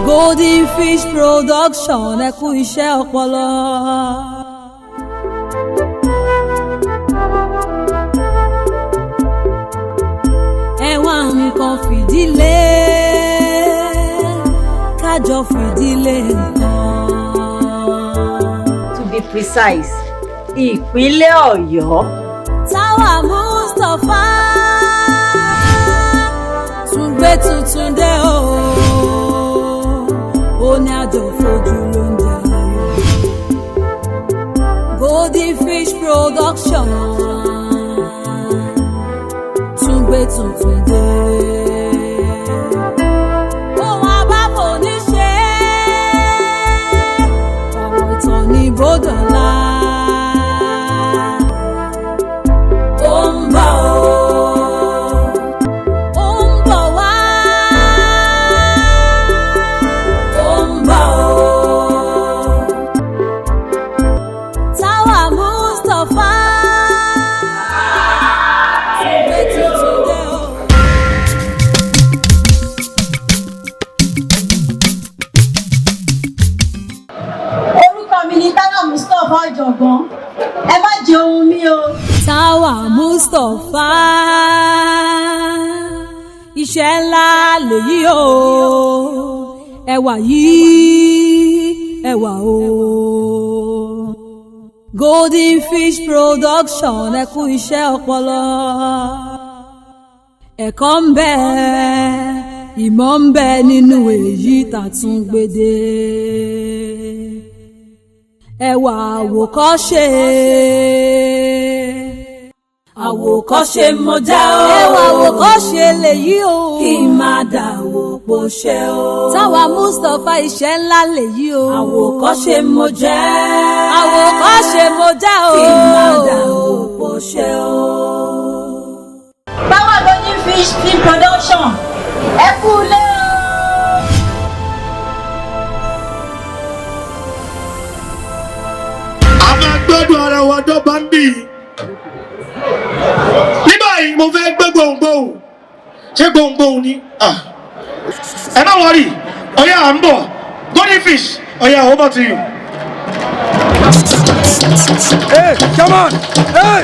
Golden Fish Production, ẹ kú iṣẹ́ ọpọlọ. Ẹ wá nǹkan fìdílé, kájọ fìdílé nǹkan. To be precise, ìpínlẹ̀ Ọ̀yọ́. Táwa Mustapha tún gbé tuntun dé o, ó ní àjọ fojú ló ń jẹ ayọ̀. Golden Fish Production tún gbé tuntun dé. Ohun àbábò ní ṣe ọ̀rọ̀ ìtàn ní bódọ́lá. Ó ń bọ̀ o, ó ń bọ̀ wá. Ó ń bọ̀ o. Táwa Mustapha tún gbé tuntun dé o. Orúkọ mi ni Táwa Mustapha Ọ̀jọ̀gbọ́n. Ẹ má jẹ ohun mi o. Táwa Mustapha, iṣẹ́ ńlá lèyí o, ẹwà yìí ẹwà o. Golden Fish Production, ẹ kú iṣẹ́ ọpọlọ. Ẹ̀kọ́ ń bẹ, ìmọ̀ ń bẹ nínú èyí tàtúngbèdè. Ẹwà àwòkọ́ṣe, àwòkọ́ṣe mo jẹ́ o. Ẹwà àwòkọ́ṣe lèyí o. Kí n máa dà wò pò ṣe o. Táwa Mustapha, iṣẹ́ ńlá lèyí o. Àwòkọ́ṣe mo jẹ́. Àwòkọ́ṣe mo jẹ́ o. Kí n máa dà wò pò ṣe o. Táwa Golden Fish Film Production, ẹ kú ilé o. A máa gbádùn ara wa dọ́gba ń bì í. Ní báyìí, mo fẹ́ gbé gbohùngbohùn. Ṣé gbohùngbohùn ni? Ah. Ẹ má worry, ọ̀yá, à ń bọ̀. Golden Fish, ọ̀yá, over to you. Hey, come on! Hey!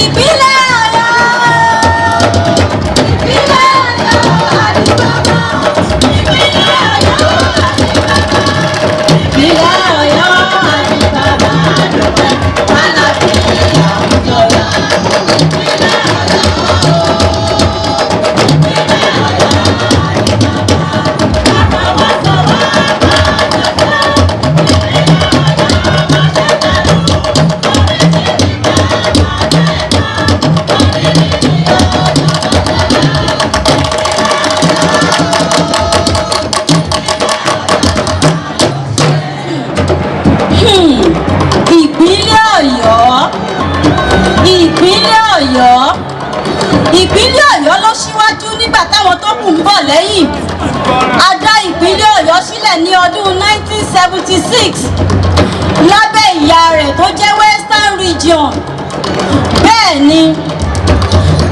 Ìpínlẹ̀ Ọ̀yọ́, ìpínlẹ̀ Ọ̀yọ́ àdìbàbà, ìpínlẹ̀ Ọ̀yọ́ àdìbàbà, ìpínlẹ̀ Ọ̀yọ́ àdìbàbà, àdùpẹ́ àlàáfíà òjọba. Ìpínlẹ̀ Ọ̀yọ́, ìpínlẹ̀ Ọ̀yọ́ àdìbàbà, àfọwọ́sowọ́pọ̀ àjọṣe, ìpínlẹ̀ Ọ̀yọ́ máṣe tẹ̀lú, oríṣiríṣi. Ìpínlẹ̀ Ọ̀yọ́, ìpínlẹ̀ Ọ̀yọ́, ìpínlẹ̀ Ọ̀yọ́ ló ṣíwájú nígbà táwọn tó kù ń bọ̀ lẹ́yìn. A dá ìpínlẹ̀ Ọ̀yọ́ sílẹ̀ ní ọdún 1976 lábẹ́ ìyá rẹ̀ tó jẹ́ Western Region. Bẹ́ẹ̀ ni,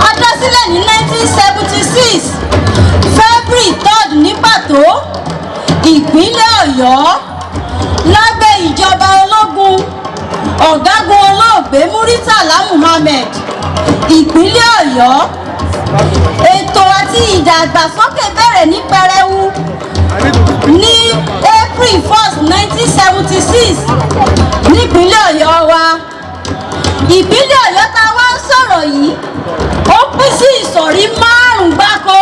a dá sílẹ̀ ní 1976, February 3rd ní pàtó. Ìpínlẹ̀ Ọ̀yọ́ lábẹ́ ìjọba ológun, ọ̀gágun olóògbé Muritàlá Muhammed. Ìpínlẹ̀ Ọ̀yọ́, ètò àti ìdàgbàsókè bẹ̀rẹ̀ ní pẹrẹwu ní April 1st 1976 nípínlẹ̀ Ọ̀yọ́ wa. Ìpínlẹ̀ Ọ̀yọ́ tá a wá ń sọ̀rọ̀ yìí, ó pín sí ìsọ̀rí márùn-ún gbáko.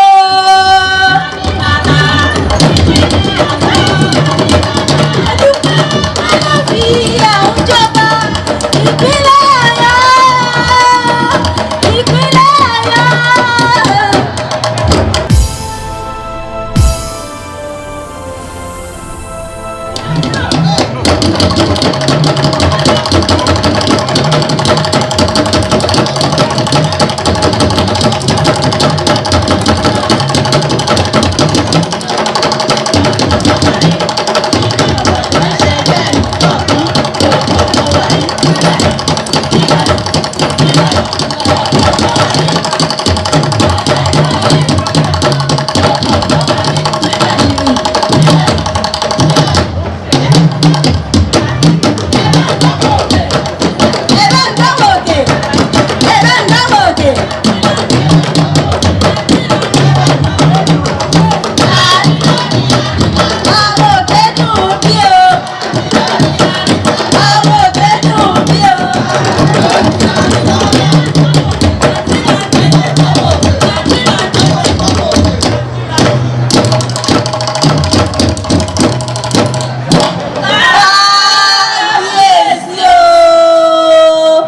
Àlàáfíà ń jọba ìpínlẹ̀ Ọ̀yọ́, ìpínlẹ̀ Ọ̀yọ́. Ẹ bá ń gbọ́mọ̀ òkè. Ẹ bá ń gbọ́mọ̀ òkè. Àwọn òkè dùn bí o. Àwọn òkè dùn bí o. Kábíyèsí o.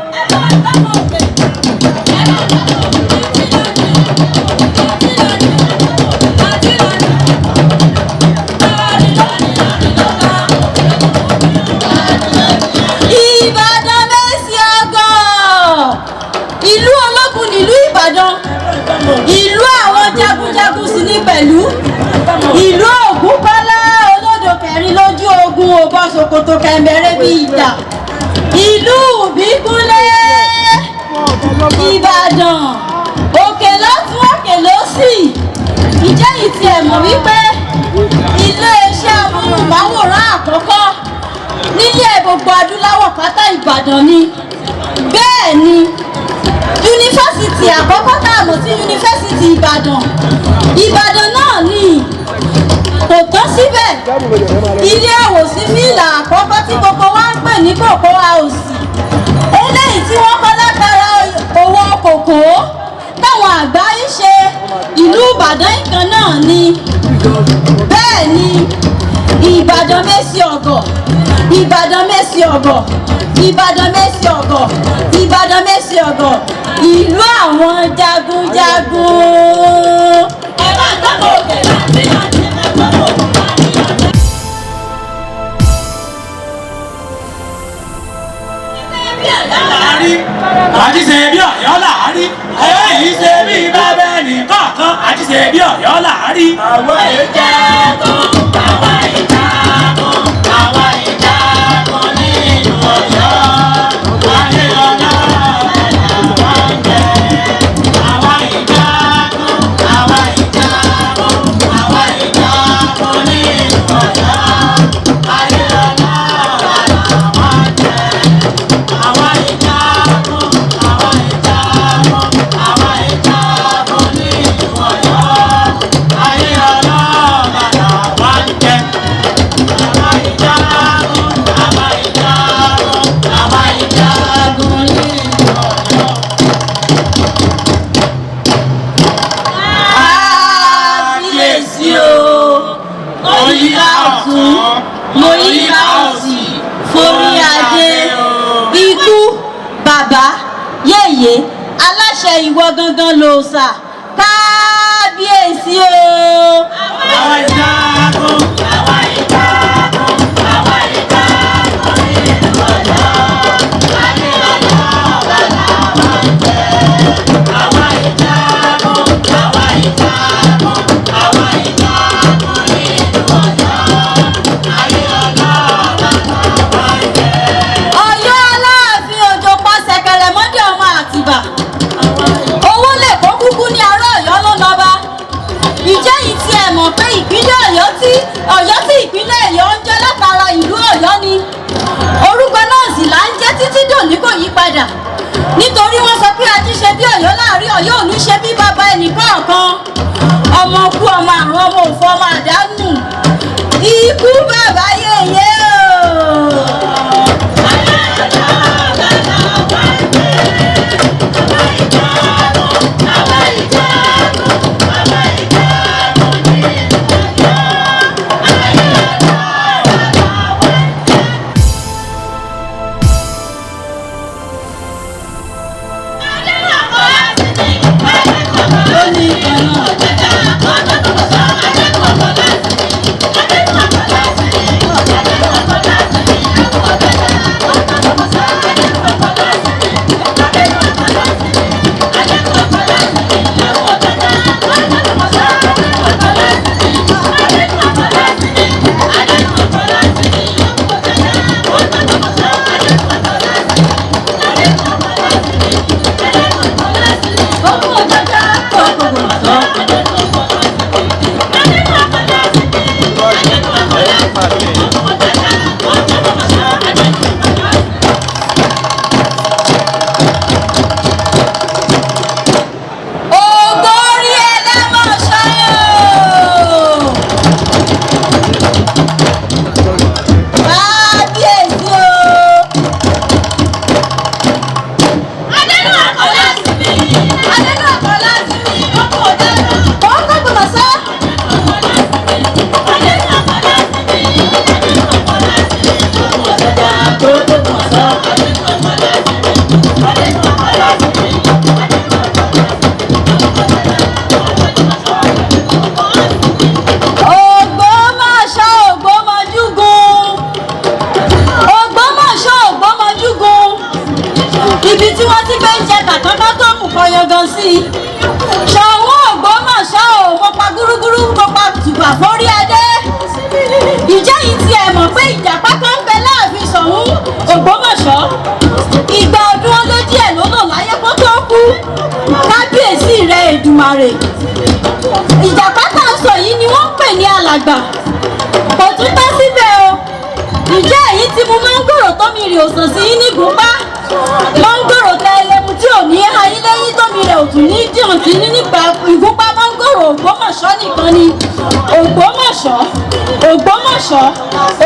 Ìbàdàn mẹ́sì ọgọ́ ìlú ológun nílùú Ìbàdàn, ìlú àwọn jagunjagun sì ní pẹ̀lú ìlú Ògúnbọ́lá olódò kẹrin lójú ogun òbọ̀ ṣòkòtò kẹ̀mbẹ̀rẹ̀ bí ìjà, ìlú Ìbíkúnlé Ìbàdàn, òkè lọ́tún òkè lósì. Ìjẹ́ yìí tiẹ̀ mọ̀ wípé iléeṣẹ́ amóhùnmáwòrán àkọ́kọ́ nílẹ̀ gbogbo adúláwọ̀ pátá Ìbàdàn ni? Bẹ́ẹ̀ ni, yunifásitì àkọ́kọ́ tá a mọ̀ sí Yunifásitì Ìbàdàn, Ìbàdàn náà ni. Kò tán síbẹ̀, ilé àwòsí fìlà àkọ́kọ́ tí gbogbo wa ń pè ní Cocoa House, eléyìí tí wọ́n kọ́ látara owó kòkó táwọn àgbà ń ṣe, ìlú Ìbàdàn ìkan náà ni. Bẹ́ẹ̀ ni, Ìbàdàn mẹ́sì ọ̀gọ̀, Ìbàdàn mẹ́sì ọ̀gọ̀, Ìbàdàn mẹ́sì ọ̀gọ̀, Ìbàdàn mẹ́sì ọ̀gọ̀, ìlú àwọn jagunjagun. Ẹ bá ń gbọ́mọ̀ òkè. Láàárín àti ṣe bí Ọ̀yọ́ láàárín, èyí ṣe bí bàbá ẹnì kọ̀ọ̀kan, àti ṣe bí Ọ̀yọ́ láàárín. Àwọn ìjagun, àwọn ìjagun, àwọn ìjagun ní ìlú Ọ̀yọ́. Ayé ọlá làwọn ń jẹ. Àwọn ìjagun, àwọn ìjagun, àwọn ìjagun ní ìlú Ọ̀yọ́. Ayé ọlá làwọn ń jẹ. Àwa ìjagun, àwa ìjagun, àwa ìjagun ní ìlú Ọ̀yọ́. Ayé ọlọ́ba làwa ń jẹ. Àwa ìjagun, àwa ìjagun, àwa ìjagun ní ìlú Ọ̀yọ́. Kábíyèsí o, mo yíká ọ̀tún, mo yíká òsì, forí adé, ikú bàbá yèyé aláṣẹ, ìwọ gangan lòòṣà, kábíyèsí o. Àwa ìjagun, àwa ìjagun, àwa ìjagun ní ìlú Ọ̀yọ́. Ayé ọlọ́ba làwa ń jẹ. Àwa ìjagun, àwa ìjagun, àwa ìjagun ní ìlú Ọ̀yọ́. Ayé ọlọ́ba làwa ń jẹ. Ọ̀yọ́ Aláàfin Òjò pa ṣẹ̀kẹ̀rẹ̀ mọ́dé ọmọ Àtìbà. Owó lè kó kúkú ní ará Ọ̀yọ́ ló lọ́ba. Ìjẹ́ yìí tí ẹ mọ̀ pé ìpínlẹ̀ Ọ̀yọ́ tí Ọ̀yọ́ tí ìpínlẹ̀ Ọ̀yọ́ ń jẹ́ látara ìlú Ọ̀yọ́ ni. Orúkọ náà sì là ń jẹ́ títí dòní, kò yí padà. Nítorí wọ́n sọ pé ají ṣe bí Ọ̀yọ́ láàrin Ọ̀yọ́ ò ní ṣe bí bàbá ẹnì kọ̀ọ̀kan. Ọmọ kú, ọmọ àrùn, ọmọ òfò, ọmọ àdánù. Ikú bàbá yèyé o. Ó ní ìkan náà. Òṣùbà forí adé. Ìjẹ́ yìí ti ẹ̀ mọ̀ pé ìjàpá kan ń bẹ láàfin Ṣọ̀ún Ògbómọ̀ṣọ́. Ìgbà ọdún ó lé díẹ̀ ló lò láyé kó tó kú. Kábíyèsí rẹ̀ Èdùmàrè. Ìjàpá tá a sọ yìí ni wọ́n ń pè ní alàgbà. Kò tún tán síbẹ̀ o. Ǹjẹ́ èyí tí mu mángòrò tómi rè ò sàn sí yín ní gúnpá? Mángòrò tẹ ẹlẹ́mu tí ò ní ayé lẹ́yìn tómi rẹ̀ ò tún ní dìhàn sí ní nípa ìgúnpá mángòrò Ògbómọ̀ṣọ́ nìkan ni. Ògbómọ̀ṣọ́, Ògbómọ̀ṣọ́,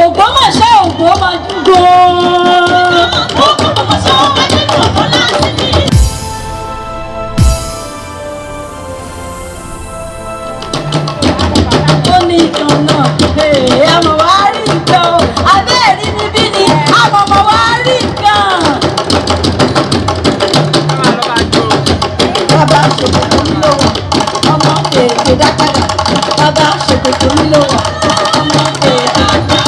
Ògbómọ̀ṣọ́ Ògbómọ̀ṣọ́. Ó ní ìtàn náà, àmọ̀ wá rí nǹkan o, abẹ́ẹ̀rí mi bí ni, àmọ̀ mọ̀ wá rí nǹkan. Bàbá ṣòkòtò mi ló wọ̀, ọmọ tètè dá padà. Bàbá ṣòkòtò mi ló wọ̀, ọmọ tètè dá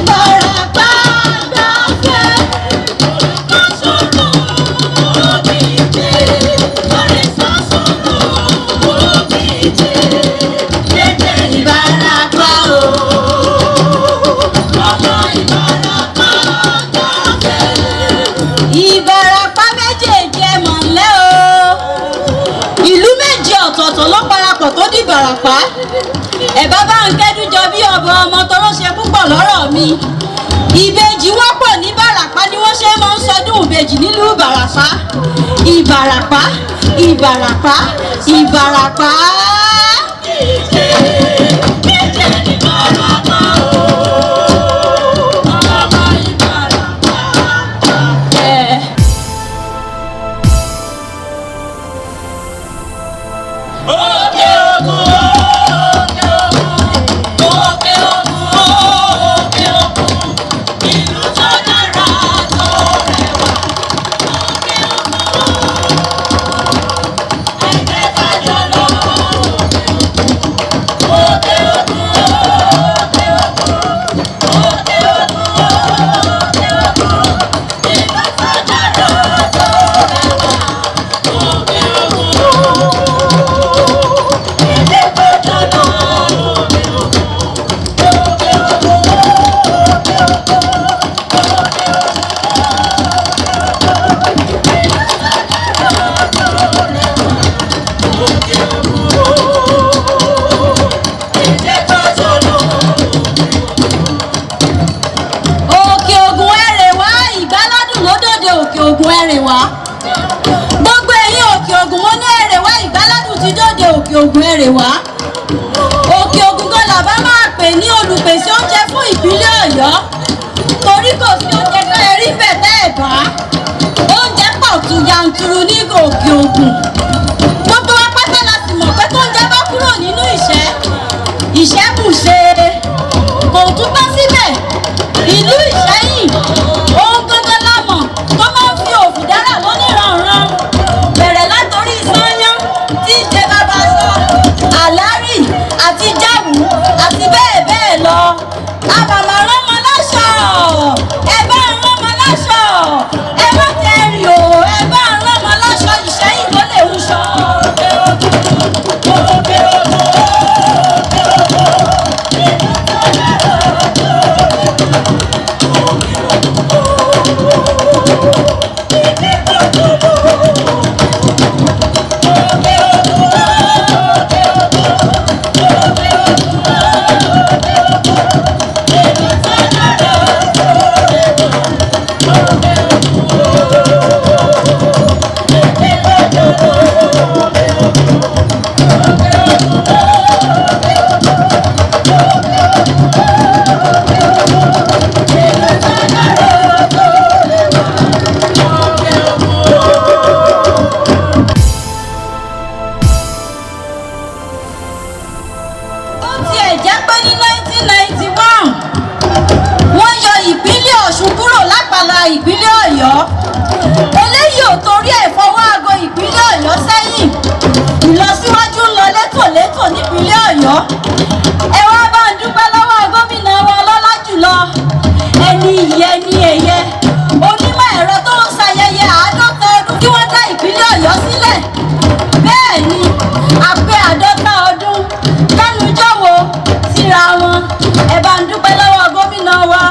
Ìbàràpá gbafẹ́. Ìbàràpá o. Ìbàràpá méjèèjì ẹ mọ̀ ńlẹ́ o. Ìlú méje ọ̀tọ̀ọ̀tọ̀ ló parapọ̀ tó di Ìbàràpá. Ẹ̀bá bá ń kẹ́dùn jọ bí ọ̀bọ ọmọ tọrọ ṣe púpọ̀ lọ́rọ̀ mi. Ìbejì wọ́pọ̀ ní Ìbàràpá ni wọ́n ṣe máa ń sọdún ìbejì nílùú Ìbàràpá. Ìbàràpá, Ìbàràpá, Ìbàràpá. Ẹ̀. Òkè Ògùn ẹrẹ̀ wá, ìgbáládùn lódòdó Òkè Ògùn ẹrẹ̀ wá. Gbogbo ẹ̀yin Òkè Ògùn mo ní ẹrẹ̀ wá, ìgbáládùn ti dòde Òkè Ògùn ẹrẹ̀ wá. Òkè Ògùn gan làbá máa pè ní olùpèsè oúnjẹ fún ìpínlẹ̀ Ọ̀yọ́. Torí kò sí oúnjẹ tó ẹ rí bẹ̀ tẹ́ ẹ̀ bá. Oúnjẹ pọ̀ tún yanturu ní Òkè Ògùn. Gbogbo wa pátá la sì mọ̀ pé tóúnjẹ bá kúrò nínú ìṣẹ́, ìṣẹ́ bù ṣe. Kò tún tán síbẹ̀. Ìlú Ìṣẹ́yìn, ohun gangan la mọ̀ tó máa ń fi òfì dára lóníranran. Bẹ̀rẹ̀ látòrí sányán tí í ṣe bàbá sọ, àlárì àti jáwù àti bẹ́ẹ̀ bẹ́ẹ̀ lọ. Àbàmà ránmọ láṣọ, ẹ bá ń ránmọ láṣọ, ẹ má tẹ̀rì o, ẹ bá ń ránmọ láṣọ, Ìṣẹ́yìn ló lè wúṣọ. Bó tiẹ̀ jẹ́ pé ní 1991 wọ́n yọ ìpínlẹ̀ Ọ̀ṣun kúrò lápàlà ìpínlẹ̀ Ọ̀yọ́, eléyìí ò torí ẹ̀ fọwọ́ aago ìpínlẹ̀ Ọ̀yọ́ sẹ́yìn. Ìlọsíwájú ń lọ létòlétò nípínlẹ̀ Ọ̀yọ́. Ẹ wá bá ń dúpẹ́ lọ́wọ́ gómìnà wa ọlọ́lá jùlọ, ẹni iyì, ẹni ẹ̀yẹ, onímọ̀ ẹ̀rọ tó ń ṣayẹyẹ 50 ọdún kí wọ́n dá ìpínlẹ̀ Ọ̀yọ́ sílẹ̀. Bẹ́ẹ̀ ni, àpé 50 ọdún lẹ́nu jọ̀wọ́ síra wọn. Ẹ bá ń dúpẹ́ lọ́wọ́ gómìnà wa.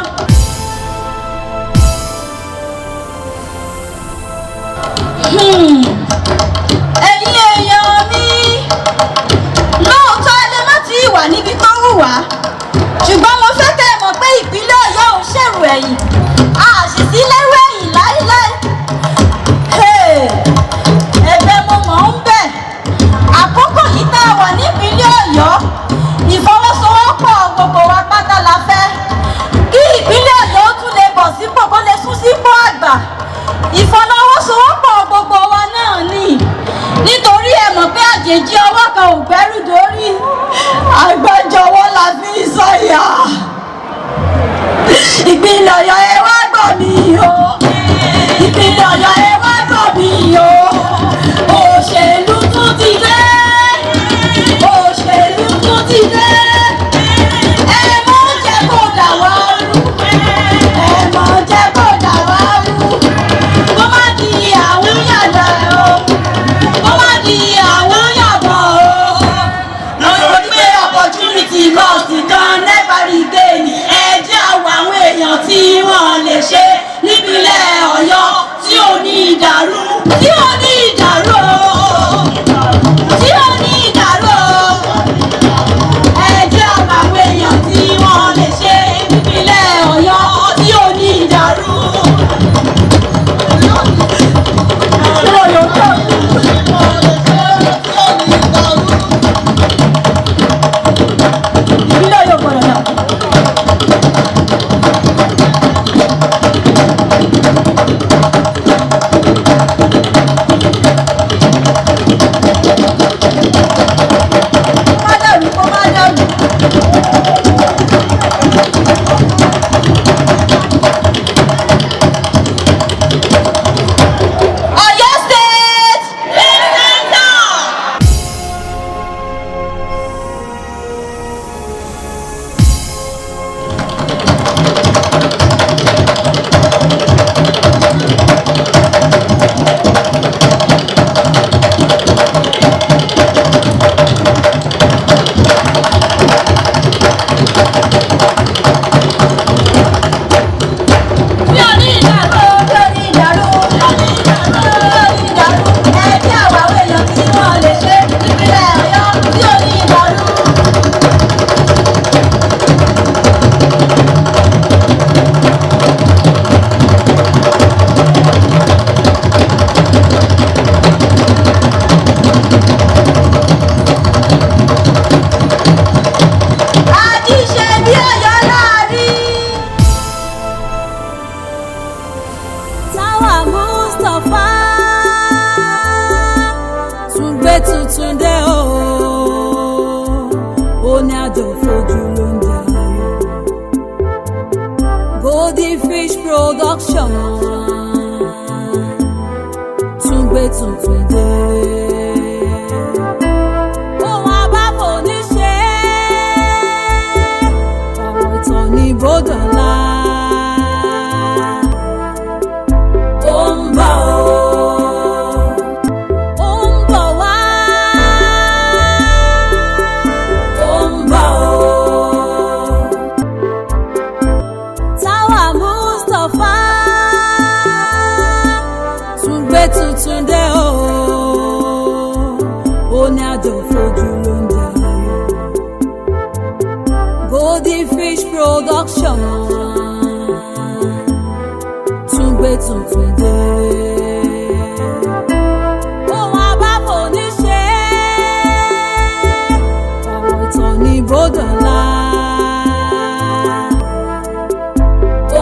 Ẹ̀yin èèyàn mi, lóòótọ́ ẹ lè má ti wà níbi tó wù wá, ṣùgbọ́n mo fẹ́ kẹ́ ẹ mọ̀ pé ìpínlẹ̀ Ọ̀yọ́ ò ṣèrò ẹ̀yìn, a sì sí lẹ́rù ẹ̀yìn láíláí. Ẹ̀bẹ̀ mo mọ̀ ń bẹ̀, àkókò yìí tá a wà nípínlẹ̀ Ọ̀yọ́, ìfọwọ́sowọ́pọ̀ gbogbo wa pátá la fẹ́ kí ìpínlẹ̀ Ọ̀yọ́ tún lè bọ̀ sípò, kó lè sún sípò àgbà. Ìfọwọ́sowọ́pọ̀ gbogbo wa náà ni, nítorí ẹ mọ̀ pé àjèjì ọwọ́ kan ò gbẹ́rù dórí, àgbájọwọ́ la fi ń sọ̀yà. Ìpínlẹ̀ Ọ̀yọ́, ẹ wá gbọ́ mi o. Ìpínlẹ̀ Ọ̀yọ́, ẹ wá gbọ́ mi o. Òṣèlú tún ti dé, òṣèlú tún ti dé. Ẹ mọ̀ jẹ́ kó dà wá rú, ẹ mọ̀ jẹ́ kó dà wá rú. Kó má di àwọn yàrá o, kó má di àwọn yàbọ̀ o. Lọ́dún pé opportunity lost can never regain. Ẹ jẹ́ àwọn èèyàn tí wọ́n lè ṣe nípínlẹ̀ Ọ̀yọ́ tí ò ní ìdàrú, tí ò ní ìdàrú o, tí ò ní ìdàrú o. Ẹ jẹ́ àwọn èèyàn tí wọ́n lè ṣe nípínlẹ̀ Ọ̀yọ́ tí ò ní ìdàrú. Ìpínlẹ̀ Ọ̀yọ́ gbọ́dọ̀ náà. Kó má dàrú, kó má dàrú. Ọ̀yọ́ State. Mi ò ní ìdàrú, mi ò ní ìdàrú, mi ò ní ìdàrú, mi ò ní ìdàrú. Ẹ jẹ́ àwọn èèyàn tí wọ́n lè ṣe nípínlẹ̀ Ọ̀yọ́ tí ò ní ìdàrú. Àjíṣe bí Ọ̀yọ́ láàrin. Táwa Mustapha tún gbé tuntun dé o, ó ní àjọ fojú ló ń jẹ. Golden Fish Production tún gbé tuntun dé. Ohun àbábò ní ṣe ọ̀rọ̀ ìtàn ní bódọ̀lá. Ó ń bọ̀ o, ó ń bọ̀ wá. Ó ń bọ̀ o. Táwa Mustapha tún gbé tuntun dé o, ó ní àjọ fojú ló ń jẹ. Golden Fish Production tún gbé tuntun dé. Ohun àbábò ní ṣe ọ̀rọ̀ ìtàn ní bódọ̀lá.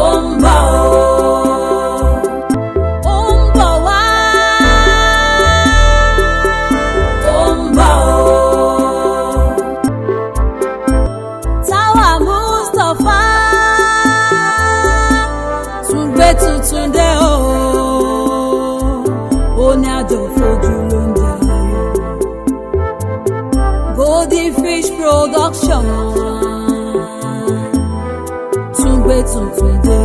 Ó ń bọ̀ o, ó ń bọ̀ wá. Ó ń bọ̀ o. Golden Fish Production tún gbé tuntun dé.